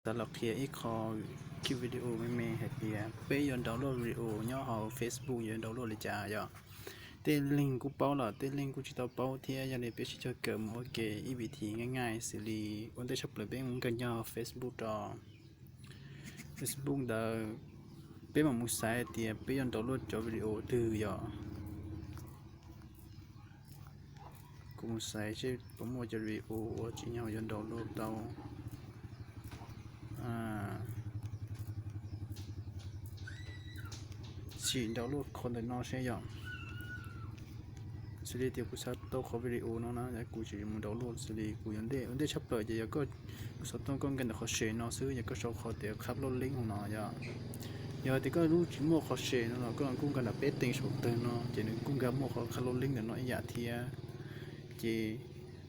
Xav los qhia ib qho clip video me me hais tias peb yuav download video nyob hauv Facebook yuav download li cas yom. Tej leeg kuj paub lawm, tej leeg kuj tsis tau paub thiab, yog li peb sib cog kawm mus ua ke ib vim thi nqaij nqaij xws li ua ntej tshaj plaws peb mus nkag nyob hauv Facebook rau. Facebook ntawd peb mam mus xaiv tias peb yuav download cov video twg yom. Kuv mus xaiv seb puas muaj cov video uas tsim nyog yuav download tau. Sim download qhov ntawm no seb yom. Xws li tias kuv xav tau qhov video no na, kuv tsis mus download xws li kuv yuav ntej, ua ntej tshaj plaws ces yog koj, kuv xav tau koj nkag ntawm qhov share no xwb, yog koj sau qhov tias khab loj leeb hauv no yom. Yog tias koj lub tsis muaj qhov share no los koj kuj nkag ntawm peb tees saum tawg no ces nws kuj nkag muaj qhov khab loj leeb ntawm no ib yam thiab. Ces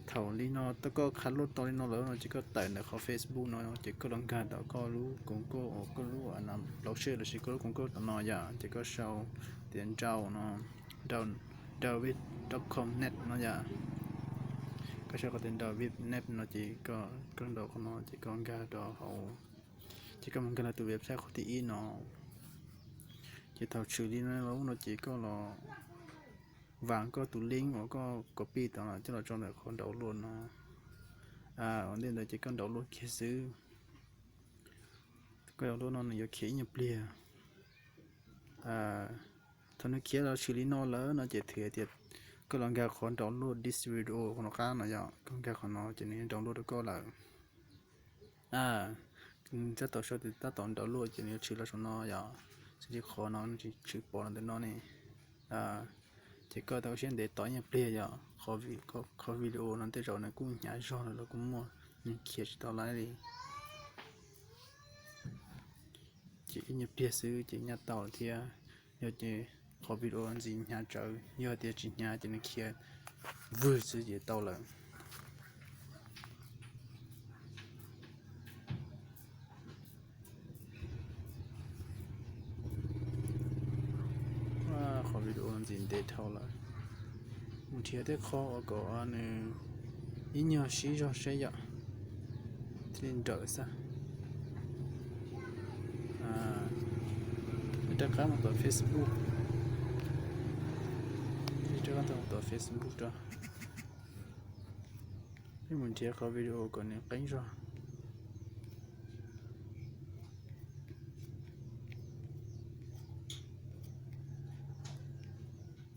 thaum li no tau koj khab loj tau li no lawm no ces koj tawm ntawm qhov Facebook no ces koj los nkag tau koj lub koom koj, koj lub plauv sij lossis koj lub koom koj tom no yom, ces koj sau tias nrau no, nrau vip dot com net no yom. Koj sau qhov tias nrau vip net no ces koj nrau qhov no ces koj nkag rau hauv, ces koj mus nkag rau tus website qhov thib ib no. Ces thaum tshwm li no lawm no ces koj los vas koj tus link uas koj copy tau coj los tso ntawm qhov download no. Ua ntej ntawd ces koj download kiag xwb. Koj download no nws yuav khiav ib nyuag pliag. Thaum nws khiav los tshwm li no lawm no ces thim tias koj los nkag qhov download this video qhov no qab no yom, koj nkag qhov no ces nws yuav download rau koj lawm. Tab tom sau tias tab tom download ces nws yuav tshwm los saum no yom, xws li qhov no nws tsis tshwm pom los ntawm no ne. Ces koj tau siab ntev tos ib nyuag pliag yom, qhov video no tej zaum nws kuj hnyav zog lawm los kuj muaj, nws khiav tsis tau lawm li. Ces ib nyuag pliag xwb ces nyaj tau lawm thiab. Yog ces qhov video ntxim hnyav tsawv, yog tias tsis hnyav ces nws khiav vwg xwb ces tau lawm. Qhov video ntxim ntev dhau lawm. Mus nrhiav tej qho uas kom nws ib nyuag sib zog seb yom, thiaj li nrawm xwb. Rov qab mus tom Facebook, rov qab mus tom Facebook rau. Peb mus nrhiav qhov video kom nws qeeb zog.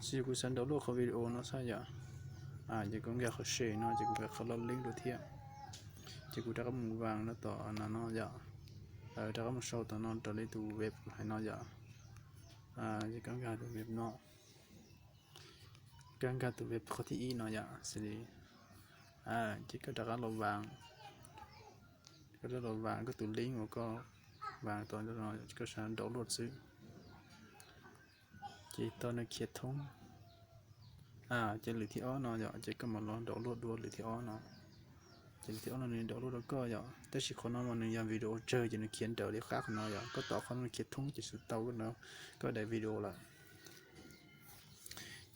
Xwb kuv xav download qhov video no xwb yom. Ces kuv nkag qhov share no ces kuv nkag qhov load link rau thiab. Ces kuv rov qab mus vas rau tom no no yom. Rov qab mus sau tom no raws li tus web kuv hais no yom. Ces koj nkag tus web no. Koj nkag tus web qhov thib ib no yom, xws li ces koj rov qab los vas, koj rov los vas koj tus link uas koj vas tom no, koj xav download xwb. Ces tau nws khiav thoob. Ces lwm thib ob no yom, ces koj mam los download dua lwm thib ob no. Ces lwm thib ob no nws download rau koj yom, tab sis qhov no mas nws yog video tsawg ces nws khiav nrawm li qab qhov no yom, koj tom qhov no nws khiav thoob ces xwb tau koj daim video lawm.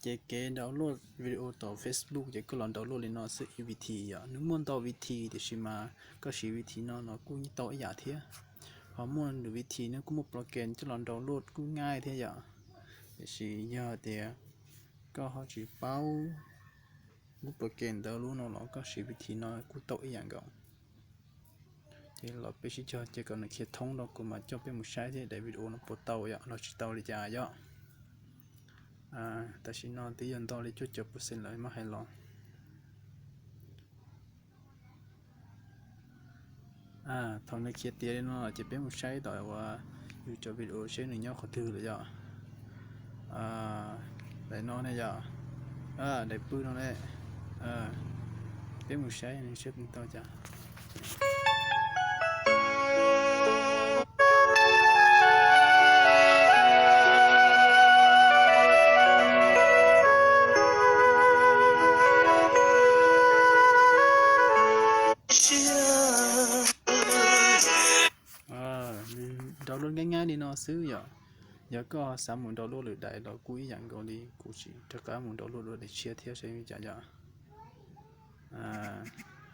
Ces kev download video tom Facebook ces koj los download li no xwb ib vim thi yom, nws muaj ntau vim thi tiam sis mas koj siv vim thi no los kuj tau ib yam thiab. Ho muaj lwm vim thi nws kuj muaj program coj los download kuj nyaj thiab yom. Tiam sis yog tias koj ho tsis paub lub program ntawd lub no los koj siv vim thi no kuj tau ib yam nkaus. Ces los peb sib cog ces kom nws khiav thoob rau kuv mam coj peb mus saib thiab daim video no puas tau yom los tsis tau li cas yom. Tam sim no twb yog nto li cuaj caum percent lawm mas hais los. Thaum nws khiav tiav li no ces peb mus saib tom uas yus cov video seb nws nyob qhov twg lawm yom. Daim no ne yom, daim pw no ne. Peb mus saib nws seb puas tau cas. Download nyaj nyaj li no xwb yom. Yog koj xav mus download lwm daim los kuj ib yam nkaus li, kuv tsis rov qab mus download dua daim tshiab thiab seb li cas yom.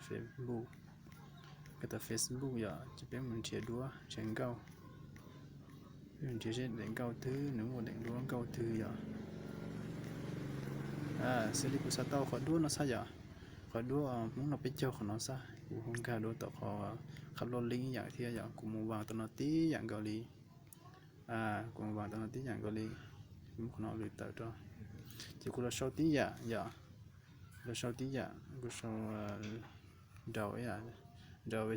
Facebook, Koj tau Facebook yom, ces peb mus nrhiav duab nrhiav nkauj. Peb mus nrhiav seb daim nkauj twg, nws muaj daim duab nkauj twg yom. Xws li kuv xav tau qhov duab no xwb yom, qhov duab Hmoob no peb caug qhov no xwb, kuv ho nkag dua tom qhov qhab loj link ib yam thiab yom, kuv mus vas tom no tib yam nkaus li. Kuv mus vas tom no tib yam nkaus li, muab qhov no lwm tawm rau. Ces kuv los sau tib yam yom, los sau tib yam, kuv sau nrau, nrau ve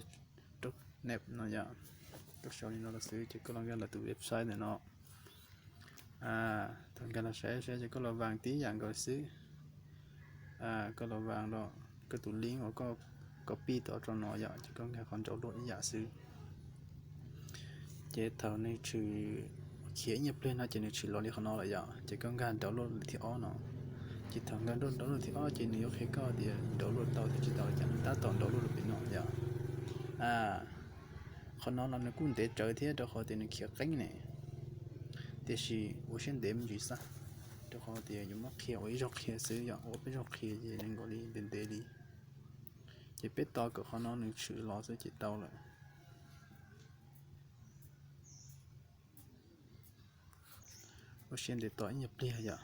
rau nep no yom. Koj sau li no los xwb ces koj los nkag lawv tus website ntawm no. Thaum nkag los saib saib ces koj los vas tib yam nkaus xwb. Koj los vas rau koj tus link uas koj copy tau rau no yom, ces koj nkag qhov download ib yam xwb. Ces thaum nws tshwm khiav ib nyuag pliag no ces nws tshwm los li qhov no lawm yom, ces koj nkag download thib ob no. Ces thaum nkag download thib ob ces nws yuav qhia koj tias download tau thiab tsis tau li cas, nws tab tom download rau pem no yom. Qhov no los nws kuj ntev tsawv thiab rau qhov tias nws khiav qeeb ne, tiam sis ua siab ntev me ntsis xwb, rau qhov tias yuav muab qhia ua ib zaug qhia xwb yom, ua peb zaug qhia ces zoo nkaus li ntev ntev li. Ces peb tos kom qhov no nws tshwm los xwb ces tau lawm. Ua siab ntev tos ib nyuag pliag yom.